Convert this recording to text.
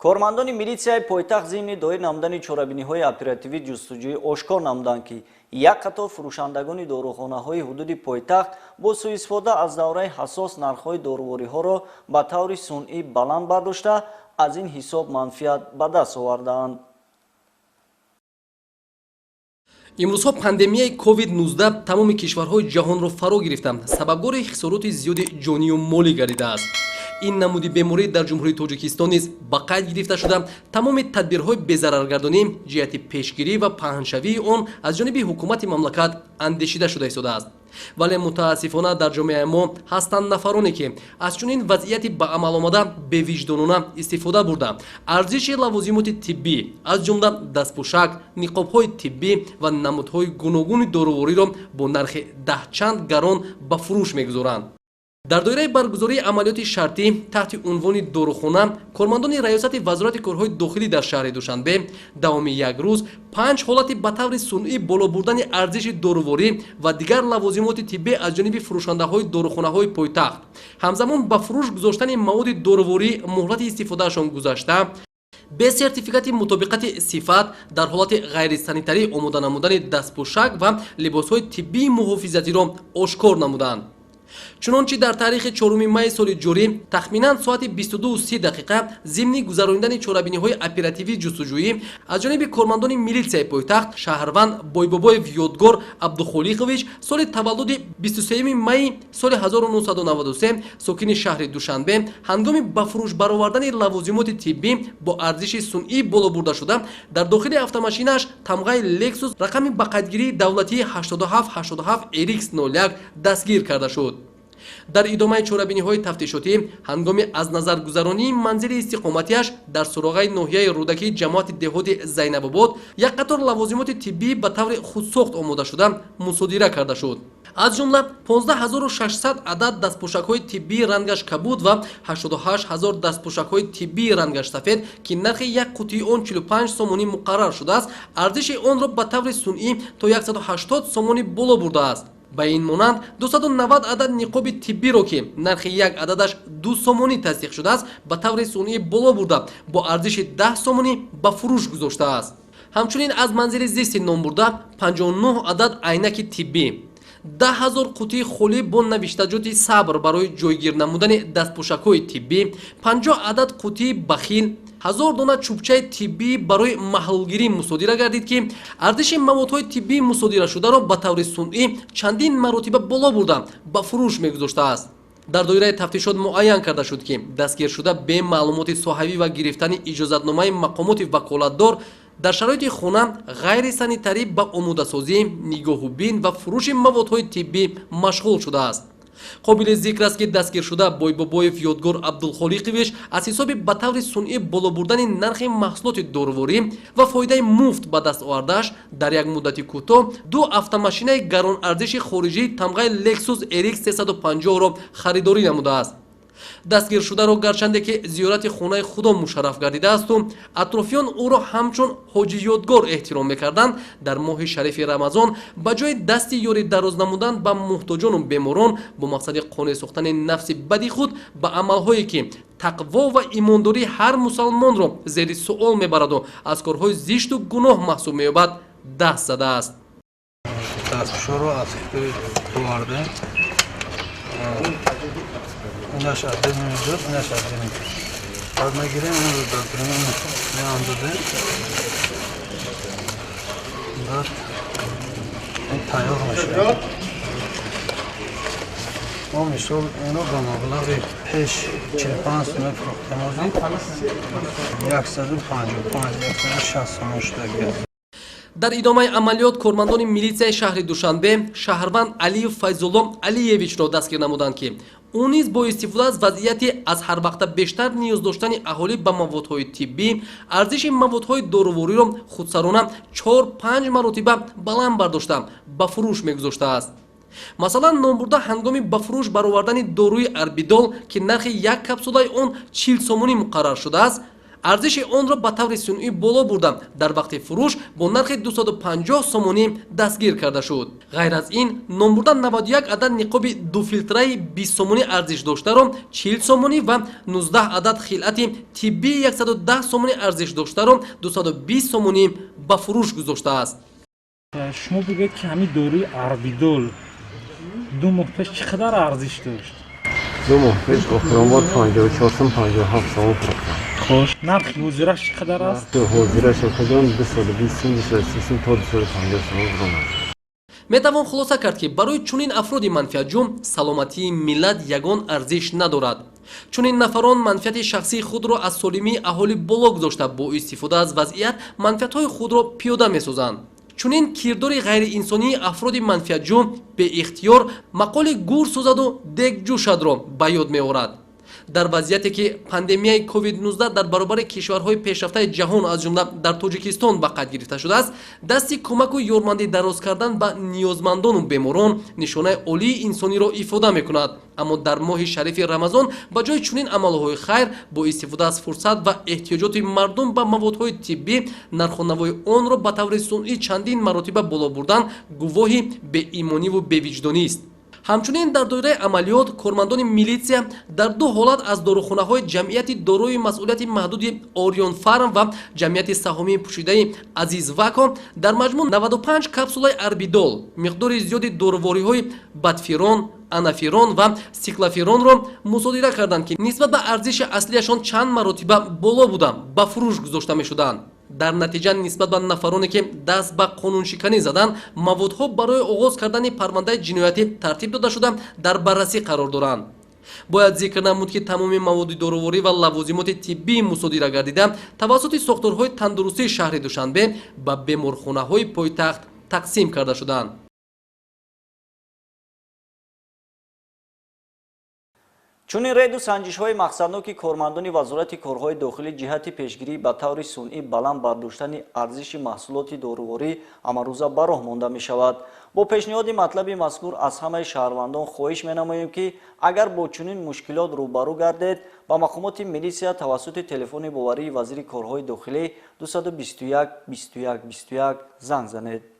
Кормандони милитсияи пойтахт зимни доир намудани чорабиниҳои оперативӣ ҷустуҷӯӣ ошкор намуданд, ки як қатор фурӯшандагони дорухонаҳои ҳудуди пойтахт бо сӯистифода аз давраи ҳассос нархҳои дорувориҳоро ба таври сунъӣ баланд бардошта, аз ин ҳисоб манфиат ба даст овардаанд. Имрӯзҳо пандемияи COVID-19 тамоми кишварҳои ҷаҳонро фаро гирифта, сабабгори хисороти зиёди ҷонию молӣ гардидааст. Ин намуди беморӣ дар Ҷумҳурии Тоҷикистон низ ба қайд гирифта шуда, тамоми тадбирҳои безараргардонӣ ҷиҳати пешгирӣ ва паҳншавии он аз ҷониби ҳукумати мамлакат андешида шуда истодааст. Вале мутаассифона дар ҷомеаи мо ҳастанд нафароне, ки аз чунин вазъияти ба амал омада бевиҷдонона истифода бурда, арзиши лавозимоти тиббӣ, аз ҷумла дастпӯшак, ниқобҳои тиббӣ ва намудҳои гуногуни дорувориро бо нархи даҳчанд гарон ба фурӯш мегузоранд. Дар доираи баргузории амалиёти шартӣ таҳти унвони дорухона кормандони раёсати Вазорати корҳои дохилӣ дар шаҳри Душанбе давоми як рӯз панҷ ҳолати ба таври сунъӣ боло бурдани арзиши доруворӣ ва дигар лавозимоти тиббӣ аз ҷониби фурӯшандаҳои дорухонаҳои пойтахт, ҳамзамон ба фурӯш гузоштани маводи доруворӣ, муҳлати истифодаашон гузашта, бе сертификати мутобиқати сифат, дар ҳолати ғайрисанитарӣ омода намудани дастпӯшак ва либосҳои тиббии муҳофизатиро ошкор намуданд. Чунончи дар таърихи 4 майи соли ҷорӣ тахминан соати 22:30 дақиқа зимни гузаронидани чорабиниҳои оперативии ҷустуҷӯӣ аз ҷониби кормандони милитсияи пойтахт шаҳрванд Бойбобоев Ёдгор Абдухолиқович, соли таваллуди 23 майи соли 1993, сокини шаҳри Душанбе, ҳангоми ба фурӯш баровардани лавозимоти тиббӣ бо арзиши сунъӣ боло бурда шуда дар дохили автомошинааш тамғаи «Лексус», рақами ба қайдгирии давлатии 8787 RX 01 дастгир карда шуд. Дар идомаи чорабиниҳои тафтишотӣ ҳангоми аз назаргузаронии манзили истиқоматиаш дар суроғаи ноҳияи Рӯдакӣ, ҷамоати деҳоти Зайнабобод, як қатор лавозимоти тиббӣ ба таври худсохт омода шуда мусодира карда шуд. Аз ҷумла 15 600 адад дастпӯшакҳои тиббии рангаш кабуд ва 88 ҳазор дастпӯшакҳои тиббии рангаш сафед, ки нархи як қутии он 45 сомонӣ муқаррар шудааст, арзиши онро ба таври сунъӣ то 180 сомонӣ боло бурдааст. Ба ин монанд 290 адад ниқоби тиббиро, ки нархи як ададаш 2 сомонӣ тасдиқ шудааст, ба таври сунъӣ боло бурда, бо арзиши 10 сомонӣ ба фурӯш гузоштааст. Ҳамчунин аз манзили зисти номбурда 59 адад айнаки тиббӣ, 10 000 қутии холӣ бо навиштаҷоти «Сабр» барои ҷойгир намудани дастпӯшакҳои тиббӣ, 50 адад қутии бахил, 1000 дона чӯбчаи тиббӣ барои маҳлулгирӣ мусодира гардид, ки арзиши маводҳои тиббии мусодирашударо ба таври сунъӣ чандин маротиба боло бурда, ба фурӯш мегузоштааст. Дар доираи тафтишот муайян карда шуд, ки дастгиршуда бе маълумоти соҳавӣ ва гирифтани иҷозатномаи мақомоти ваколатдор дар шароити хона ғайрисанитарӣ ба омодасозӣ, нигоҳубин ва фурӯши маводҳои тиббӣ машғул шудааст. Қобили зикр аст, ки дастгиршуда Бойбобоев Ёдгор Абдулхолиқович аз ҳисоби ба таври сунъӣ боло бурдани нархи маҳсулоти доруворӣ ва фоидаи муфт ба даст овардааш дар як муддати кӯтоҳ ду автомошинаи гаронарзиши хориҷии тамғаи Lexus RX 350-ро харидорӣ намудааст. Дастгиршударо, гарчанде ки зиёрати хонаи Худо мушарраф гардидаасту атрофиён ӯро ҳамчун Ҳоҷи Ёдгор эҳтиром мекарданд, дар моҳи шарифи Рамазон ба ҷои дасти ёрӣ дароз намудан ба муҳтоҷону беморон, бо мақсади қонеъ сохтани нафси бади худ ба амалҳое, ки тақво ва имондории ҳар мусалмонро зери суол мебараду аз корҳои зишту гуноҳ маҳсуб меёбад, даст задааст. Дастпӯшоро аз Хитой овардем. Инаш отдельно идет, инаш отдельно. Баъд мегирем, инро дар дарун меандозем. Баъд ин тайёр мешавад. Мо мисол инро ба маблағи пеш 45 сомон фурӯхтем, ҳозир 155, 160 сомон шудагиаст. Дар идомаи амалиёт кормандони милитсияи шаҳри Душанбе шаҳрванд Алиев Файзулло Алиевичро дастгир намуданд, ки ӯ низ бо истифода аз вазъияти аз ҳар вақта бештар ниёз доштани аҳолӣ ба маводҳои тиббӣ арзиши маводҳои дорувориро худсарона чор-панҷ маротиба баланд бардошта, ба фурӯш мегузоштааст. Масалан, номбурда ҳангоми ба фурӯш баровардани доруи Арбидол, ки нархи як капсулаи он 40 сомонӣ муқаррар шудааст. Арзиши онро ба таври сунъӣ боло бурда, дар вақти фурӯш бо нархи 250 сомонӣ дастгир карда шуд. Ғайр аз ин, номбурда 91 адад ниқоби дуфилтраи 20 сомонӣ арзиш доштаро 40 сомонӣ ва 19 адад хилъати тиббии 110 сомонӣ арзиш доштаро 220 сомонӣ ба фурӯш гузоштааст. Шумо бигӯед, ки ҳамин доруи Арбидол 2 моҳ пеш чӣ қадар арзиш дошт? 2 моҳ пеш охирон бор 54 сом, 57 сом фурӯхтам. Хош, нархи ҳозираш чӣ қадар аст? Ҳозираш охирон 220 сом, 230 сом то 250 сом баромад. Метавон хулоса кард, ки барои чунин афроди манфиатҷӯ саломатии миллат ягон арзиш надорад. Чунин нафарон манфиати шахсии худро аз солимии аҳолӣ боло гузошта, бо истифода аз вазъият манфиатҳои худро пиёда месозанд. Чунин кирдори ғайриинсонии афроди манфиатҷӯ беихтиёр мақоли гур сӯзаду дег ҷӯшадро ба ёд меорад. Дар вазъияте ки пандемияи COVID-19 дар баробари кишварҳои пешрафтаи ҷаҳон, аз ҷумла дар Тоҷикистон, ба қайд гирифта шудааст, дасти кӯмаку ёрмандӣ дароз кардан ба ниёзмандону беморон нишонаи олии инсониро ифода мекунад. Аммо дар моҳи шарифи Рамазон ба ҷои чунин амалҳои хайр, бо истифода аз фурсат ва эҳтиёҷоти мардум ба маводҳои тиббӣ, нарху навои онро ба таври сунъӣ чандин маротиба боло бурдан гувоҳи беимониву бевиҷдонист. Ҳамчунин дар доираи амалиёт кормандони милитсия дар 2 ҳолат аз дорухонаҳои ҷамъияти дорои масъулияти маҳдуди Орион Фарм ва ҷамъияти саҳомии пӯшидаи Азиз Вако дар маҷмӯъ 95 капсулаи Арбидол, миқдори зиёди дорувориҳои Бадфирон, Анафирон ва Сиклафиронро мусодира карданд, ки нисбат ба арзиши аслиашон чанд маротиба боло буда, ба фурӯш гузошта мешуданд. Дар натиҷа нисбат ба нафароне, ки даст ба қонуншиканӣ заданд, маводҳо барои оғоз кардани парвандаи ҷиноятӣ тартиб дода шуда, дар баррасӣ қарор доранд. Бояд зикр намуд, ки тамоми маводи доруворӣ ва лавозимоти тиббии мусодира гардида тавассути сохторҳои тандурустии шаҳри Душанбе ба беморхонаҳои пойтахт тақсим карда шуданд. Чунин рейду санҷишҳои мақсадноки кормандони Вазорати корҳои дохилӣ ҷиҳати пешгирӣ ба таври сунъӣ баланд бардоштани арзиши маҳсулоти доруворӣ ҳамарӯза ба роҳ монда мешавад. Бо пешниҳоди матлаби мазкур аз ҳамаи шаҳрвандон хоҳиш менамоем, ки агар бо чунин мушкилот рӯбарӯ гардед, ба мақомоти милитсия тавассути телефони боварии вазири корҳои дохилӣ 221 21 21 занг занед.